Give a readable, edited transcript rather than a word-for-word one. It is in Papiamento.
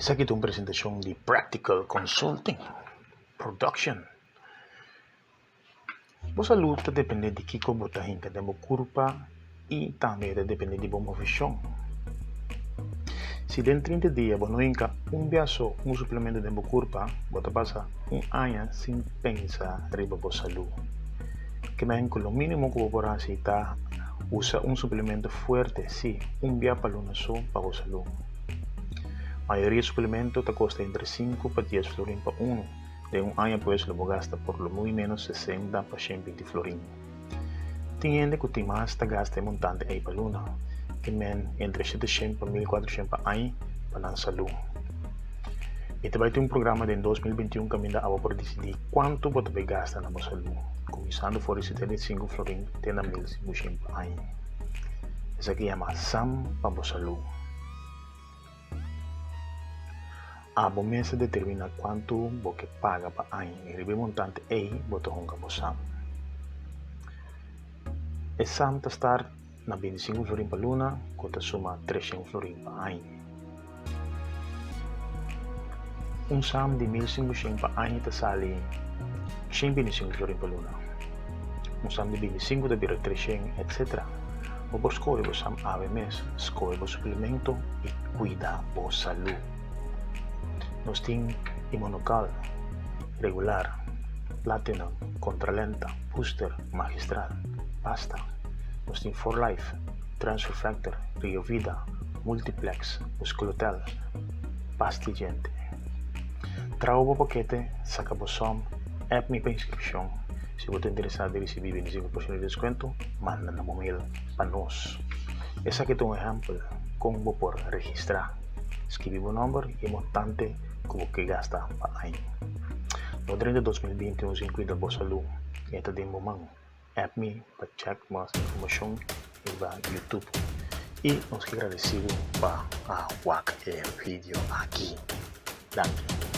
Esaki ta un presentashon di Practical Consulting Production. Bo salud ta depende di kiko bo ta hinka den bo kurpa i tambe e ta depende di bo moveshon. Si den trinta dia bo no hinka un bia so un suplemento den bo kurpa, bo ta pasa un aña sin pensa riba bo salud. Kimen ku lo minimo ku bo por hasi ta usa un suplemento fuerte, si, un bia pa luna so pa bo salud. Mayoria suplemento ta kosta entre sinku pa dies florin pa unu. Den un aña pues lo bo gasta por lo muy menos sesenta pa shen binti florin. Tin hende ku tin mas ta gasta e montante ei pa luna, tin men entre sheteshen pa 1400 pa aña pa nan salú. Mi ta bai tin un programa den 2021 kaminda abo por disidí kuantu bo ta bai gasta na bo salú, kuminsando for di 75 florin te na 1500 pa aña. Esaki yama Sam pa bo salú. Abo mes ta determiná kuantu bo ke paga pa aña i riba e montante ei bo ta hunga bo sam. E sam ta start na 25 florin pa luna ku ta suma 300 florin pa aña. Un sam di 1500 pa aña ta sali 125 florin pa luna. Un sam di 25 ta bira 300 etcetera. Bo por skohe bo sam awe mes, skohe bo suplemento i kuida bo salú. Nos tin Immunocal, regular, Platinum, Contralenta, Booster, Magistral, Pasta. Nos tin For Life, Transfer Factor, Rio Vida, Multiplex, Musculotel, Pasti Djente. Traha bo pakete, saka bo som, app mi pa inskripshon. Si bo ta interesá di risibí 25% di deskuento, manda na bo mail pa nos. Esaki ta un ehèmpel kon bo por registrá. Skibi bo nòmber i e montante ku bo ke gasta pa aña. No drenta 2021 sin kuida bo salú, e ta den bo man. App mi pa check mas informashon riba YouTube. I nos ke gradesido pa a wak e video aki. Danki.